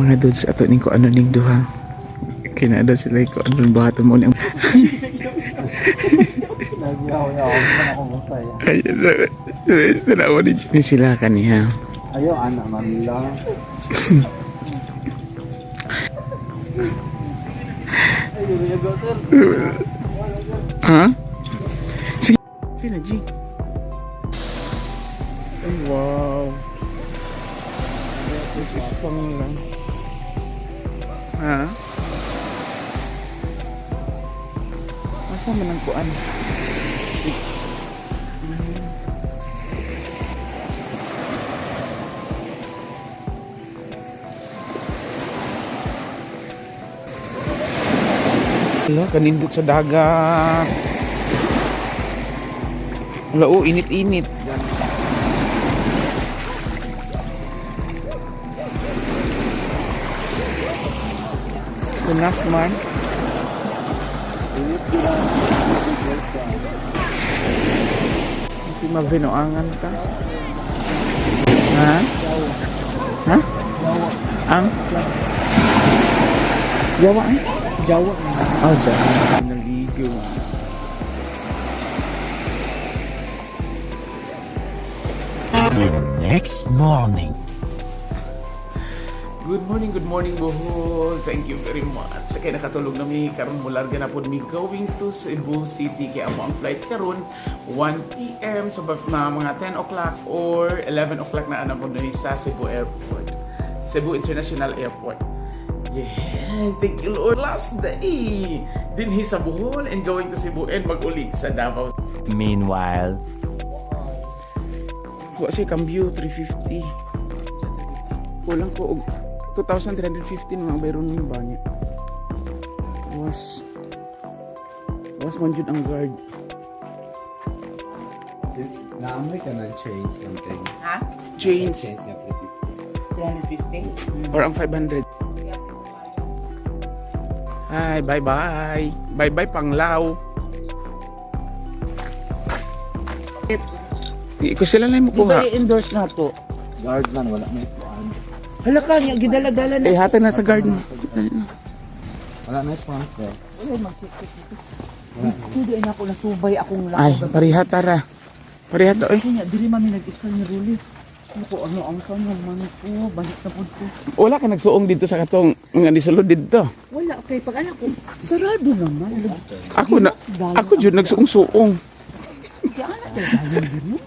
Mga dudes, ato ning ko ano ning duha. Kinada sila ko ano buhaton mo ning. Nagyaw-yaw man ako masaya. Ay, tanawa ni sila kaniya. Ayaw, anak man lang. Ay, di ba yung sir? Ha? Sige. Sige na, G. Ay, wow. This is pang lang. Ha? Asa man ang kuan? Si. Wala, kanindot sa dagat. Wala, oh, init-init. Kunas man. Kasi mabinoangan ta. Ha? Ha? Ang? Jawa eh? Jawa. Oh, Jawa. Naligo. The next morning. Good morning, Bohol. Thank you very much. Kaya nakatulog na mi karon mularga na pod mi going to Cebu City kaya amo ang flight karon 1 PM, so mga 10 o'clock or 11 o'clock na ana pod mi sa Cebu Airport. Cebu International Airport. Yeah, thank you, Lord. Last day. Dinhi sa Bohol and going to Cebu and mag-uli sa Davao. Meanwhile. Kuha siya cambio 350. Kulang ko og 2,315 mga bayron ng banya. Was man jud ang guard. Naamoy ka ng change something. Ha? Change Change nga 350. 350? or ang 500. Hi, bye-bye. Bye-bye, Panglao. Iko sila lang mo Di ba kuha. i-endorse na to? Guard man, wala may kuan. Hala ka, niya, gidala-dala na. Eh, hatag na sa guard mo. Wala may kuan sir. Wala, mag-check dito. Hindi na ako nasubay akong Ay, lakad. pareha tara. Pareha to eh. Kanya, dili mami nag-iskan ni Ruli. Ano ko, ano ang kanya, mami ko, balik na po ko. Wala ka nagsuong dito sa katong nga nisulod dito. Wala, kay pag anak ko, sarado naman. Ako na ako jud nagsuong-suong. Kaya anak tayo dayon diri.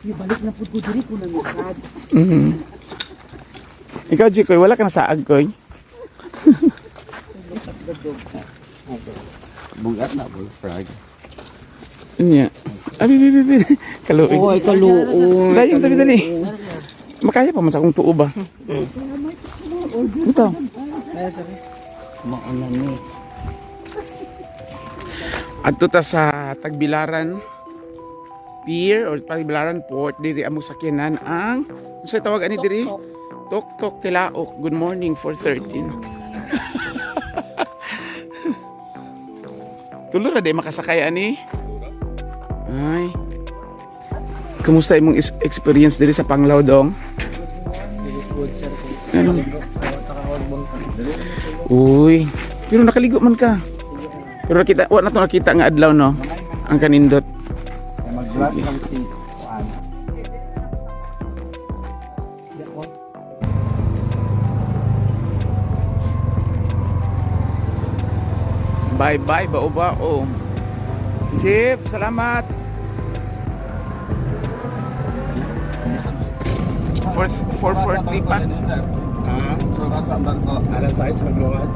Ibalik na po ko diri ko nangakad. Ikaw, Jikoy, wala ka na saag, Koy. Bugat na bullfrog. Nya. Abi, bi, bi, bi. Kaluoy. Oy, kaluoy. Dayong tabi dali. Makaya pa man sa akong tuo ba? Ito. Mauna ni. Adto ta sa Tagbilaran Pier or Tagbilaran Port diri among sakyanan ang unsay tawag ani diri? Tok Tok Tilaok. Good morning, 4:13. Tulo ra day makasakay ani. Ay. Kumusta imong experience diri sa Panglao dong? Ano? Uy, pero nakaligo man ka. Pero nakita, wa na to nakita nga adlaw no. Ang kanindot. Mag-vlog lang si kuan. Bye bye bao bao. Chip, salamat. For 4:40 pa. Ha? Alas 6 mag-luwad?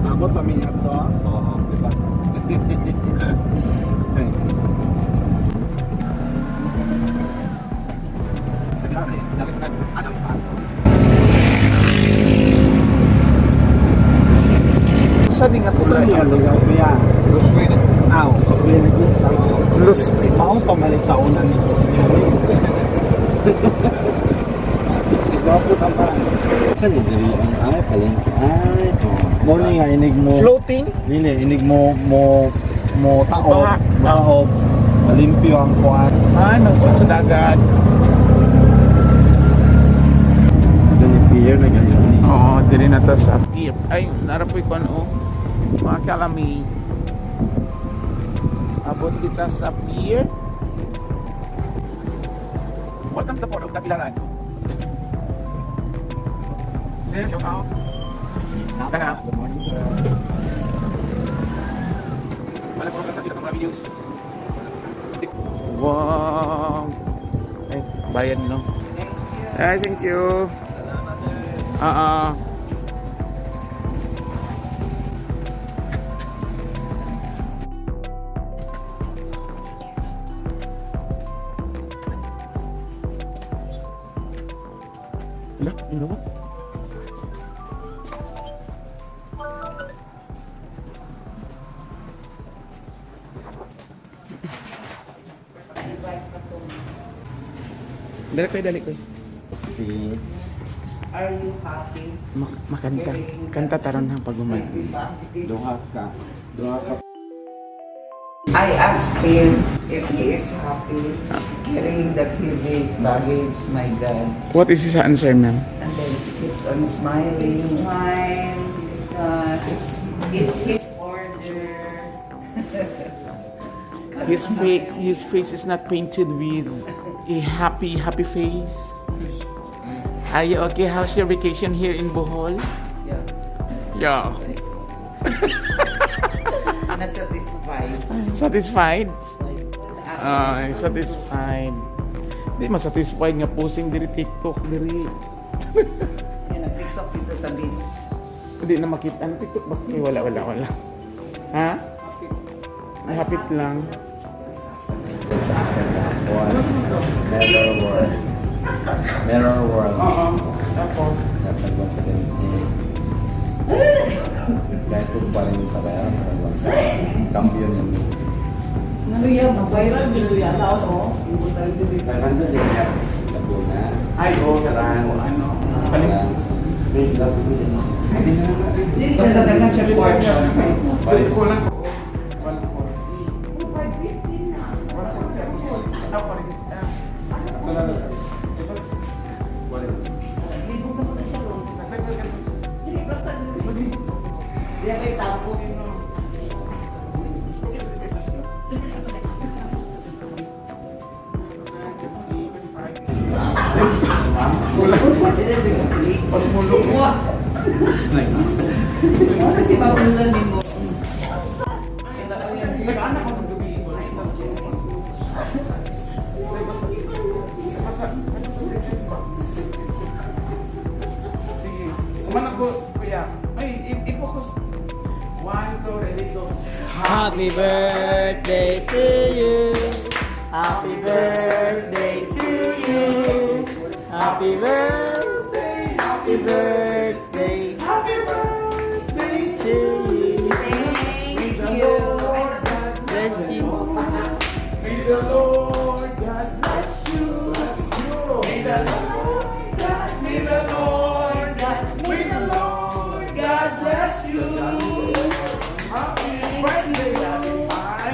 Abot pa mi ato. Oo, di ba? Sa di nga Sa niya lugar kuya. Aw, kasi naging Lus. Mao pa man sa una ni si Joey. Gwapo ka pa. Sa ni diri ang ay palengke. Ay, mo ni nga inig mo. Floating? Dili inig mo mo mo taob, Baha. taob. Malimpyo ang kuan. Ah, nagkuhan sa dagat. Dili. Pier na ganyan. Oo, diri na ta sa pier. Ay, narapoy ko ano. Mga kalami. Abot kita sa pier. Welcome to the port of Tagbilaran. Sir, shout out. Tara. Good morning, sir. Wala ko sa mga videos. Wow. Ay, bayad no. Ay, thank you. Ah, ah. Wala, yun ba? Dali ko, dali ko. Si Are you happy? Makanta. Kanta taron ng pag-uman. Duha ka. Duha ka. I asked him if he is happy carrying that heavy baggage, my God. What is his answer, ma'am? And then she keeps on smiling. Smile because it's his order. His face is not painted with a happy, happy face. Are you okay? How's your vacation here in Bohol? Yeah. Yeah. Not satisfied. Satisfied? Ay, satisfied. Di masatisfied nga posing diri TikTok diri. Yan, nag-TikTok dito sa beach. Hindi na makita. Ano TikTok ba? Ay, wala, wala, wala. Ha? Hapit lang. Sa akin na. One. Mirror World. Mirror World. Oo. Tapos? Dapat 170. Kahit kung pa rin pareho, parang 170. Cambio niya. Ano yan? Mag-viral din yan. Oo. 500 din niya sa Laguna. Ay, oo. Karans. Ano? Palim. Karans. Hindi na lang natin. Basta daghan siya portion. Palit. Kulang ko. 140. 550 na. 140. Ah, 40. Ah. Ito na lang. Wala. Libog na po na siya. Oh. Dili, basta. Hindi kay tapo. Pas mulo. Kasi mauna ni mo. Nag-anak ko ng gabi. Sige. Kumanak ko, kuya. Ay, i-focus. One, two, ready, go. Happy birthday to you. Happy birthday to you. Happy birthday, happy birthday, happy birthday to you. Thank you. Bless you. May the Lord God bless you. Bless you. May the Lord God, may the Lord God, may the Lord God bless you. Happy birthday,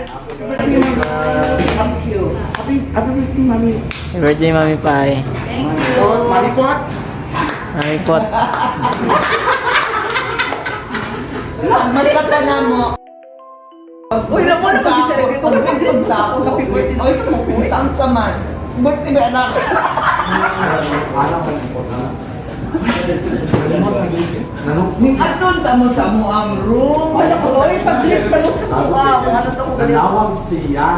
Happy birthday, Thank you. Happy, happy birthday, Mami. Happy birthday, Mami Pai. Thank you. Pot, Mami Pot. Mami Pot. Mata pa na mo. Uy, naku, ano ba siya? Pag sa ako. Oy, saan sa man? Birthday ba anak? Alam ko yung po. Ning-aton ta mo sa mo ang room. Wala ko, oy, pag-blitz pa mo sa mukha. Kung ano to ko ganito. Nanawag siya.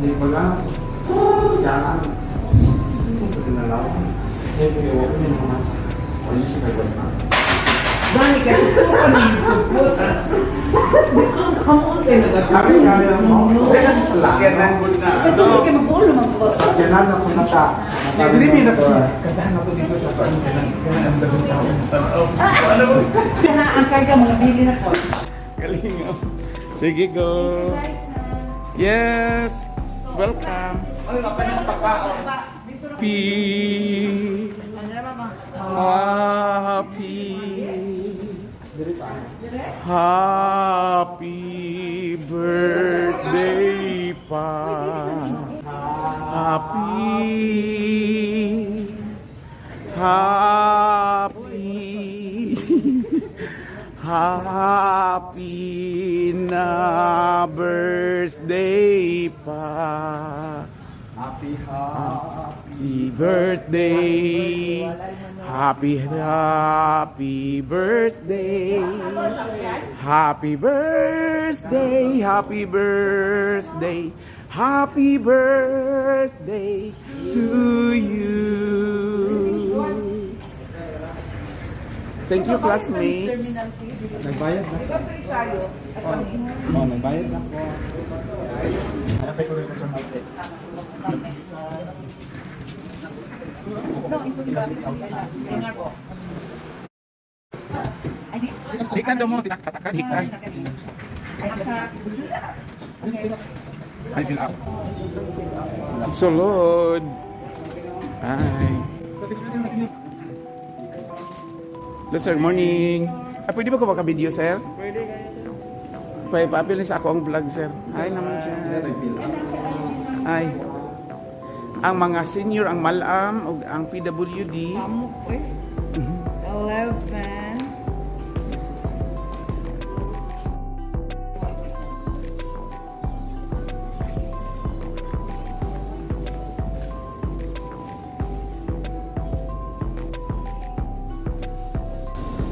Ni pala. Yan. Nanawag. Siyempre, huwag mo naman. O yun siya kagwas na. Dani kasi ko ni YouTube po. Kamuon kayo Kasi kaya mo. Sa sakyanan ko na. Sa tulog kayo mag-ulo, mag-ulo. Sakyanan ako na siya. Hindi rin na kasi kantahan ako dito sa parang kanang kanang ang daming tao. Ano mo? Siya ang karga, mga bili na ko. Galing oh. Sige, go. Yes. Welcome. Oy, mapanang pakaon. Happy. Happy. Happy birthday pa. Happy. Happy. Happy na birthday pa. Happy, happy. Happy birthday. Happy, happy birthday. Happy birthday, happy birthday, happy birthday to you. Thank you, classmates. Nagbayad na. Oh, nagbayad na ko. Hanapin ko rin ito sa outfit. Hiktan daw mo, tinakatakan, hiktan. I feel up. Sulod. Hi. Hello sir, morning. Ah, pwede ba ko maka-video, sir? Pwede kayo. Pwede, paapil sa ako ang vlog, sir. Hi naman dyan. Hi. Ang mga senior, ang malam, ug ang PWD. 11.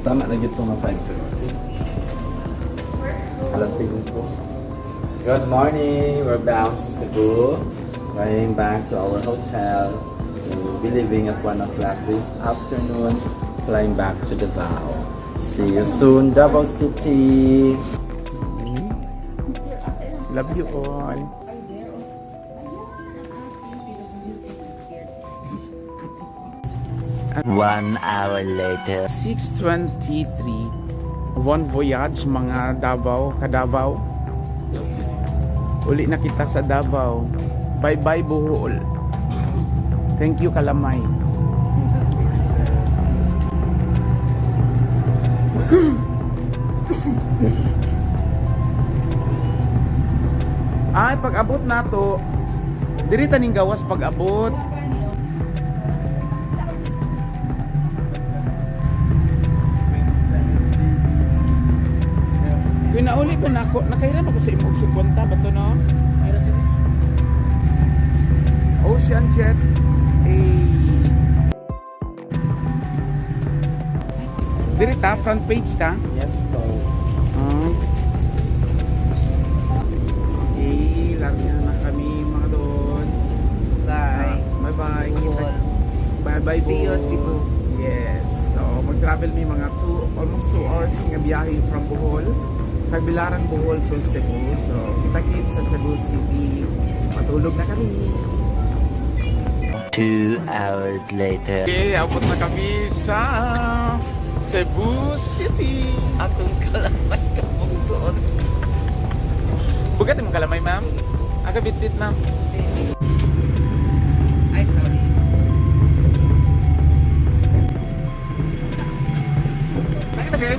Tama na gito nga 5:30. Alas 5. Good morning! We're bound to Cebu. Going back to our hotel. We'll be leaving at 1 o'clock this afternoon. Flying back to Davao. See you soon, Davao City! Love you all. 1 hour later. 6:23. Bon voyage mga Davao, ka-Davao. Uli na kita sa Davao. Bye-bye Bohol. Thank you, Kalamay. Ay, pag-abot na to, diri taning gawas pag-abot. Kung nauli pa na ako, nakailan ako sa imong 50 ba to, no? Ocean Jet A. Diri ta, front page ta. Yes po. Ah. Okay, lagi na kami mga dods. Bye. Bye-bye. Kita. Bye-bye, See you, Bohol. Cebu. Yes. So, mag-travel mi mga almost 2 hours nga biyahe from Bohol. Tagbilaran, Bohol to Cebu. So, kita-kits sa Cebu City. Matulog na kami. 2 hours later. Okay, abot na kami sa Cebu City. Atong kalamay kapong doon. Bugat mo kalamay, ma'am? Aga bit-bit, ma'am. Ay, sorry. Nakita siya?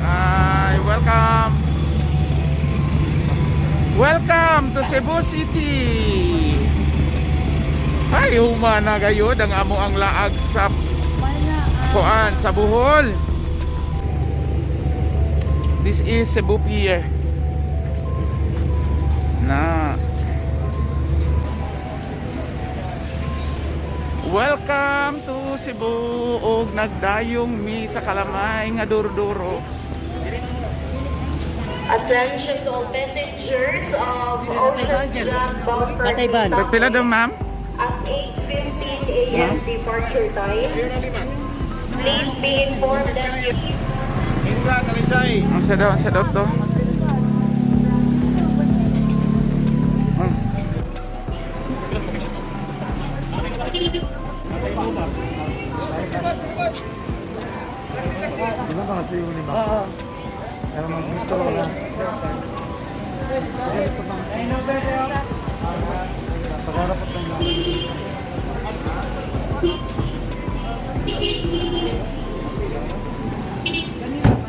Hi, welcome. Welcome to Cebu City. Ay, humana gayud ang amo ang laag sa kuan sa Bohol. This is Cebu Pier. Na. Welcome to Cebu ug nagdayong mi sa Kalamay nga durduro. Attention to all passengers of Ocean Jet bound for Pila daw, ma'am? At 8:15 a.m. departure time. Please be informed that you Ang sa daw to. Di ba mga siyo ni ba? Pero mag-dito lang. Pagharap tayo.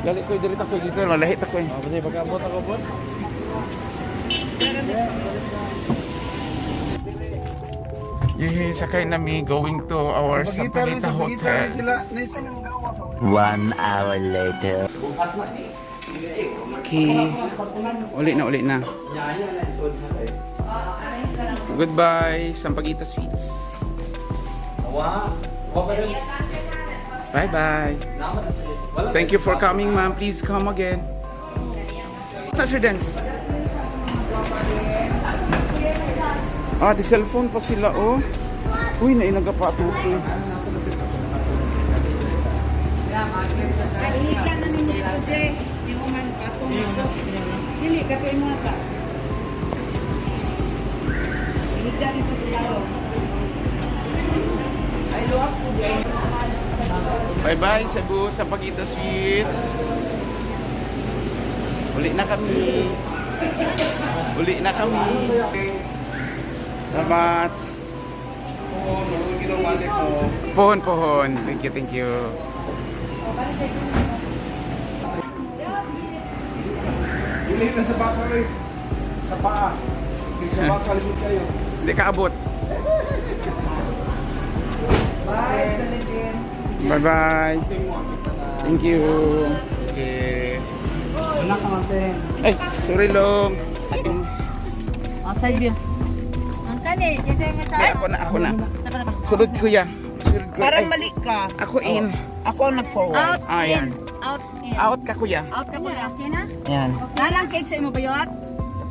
Dali ko, dali ko dito, malahit ako eh. Kasi pag-abot ako po. Yehey, sakay na mi going to our Sampaguita Hotel. 1 hour later. Okay. Uli na, uli na. Goodbye, Sampaguita Suites. Bye-bye. Thank you for coming, ma'am. Please come again. Ta, Sir Dance. Ah, di cellphone pa sila, oh. Uy, nainaga pa ato. Dili, kape mo sa. Higda nito sila ro. Bye-bye, Cebu, Sampaguita Suites. Uli na kami. Uli na kami. Salamat. Pohon, pohon. Thank you, thank you. Dili na sa bakal eh. Sa paa. Sa bakal kayo. Hindi ka abot. Bye, Philippines. Bye-bye. Thank you. Okay. Wala ka matin. Ay, sorry long. Oh, side view. Ang kani, kasi Ay, ako na, ako na. Sulod kuya. Sulod kuya. Parang Ay, mali ka. ako in. Ako ang nag-forward. Out, Ayan. in. Out, in. Out ka, kuya. Out ka kuya. Okay na? Ayan. Nalang cake sa imo bayot?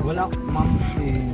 Wala, ma'am. Eh.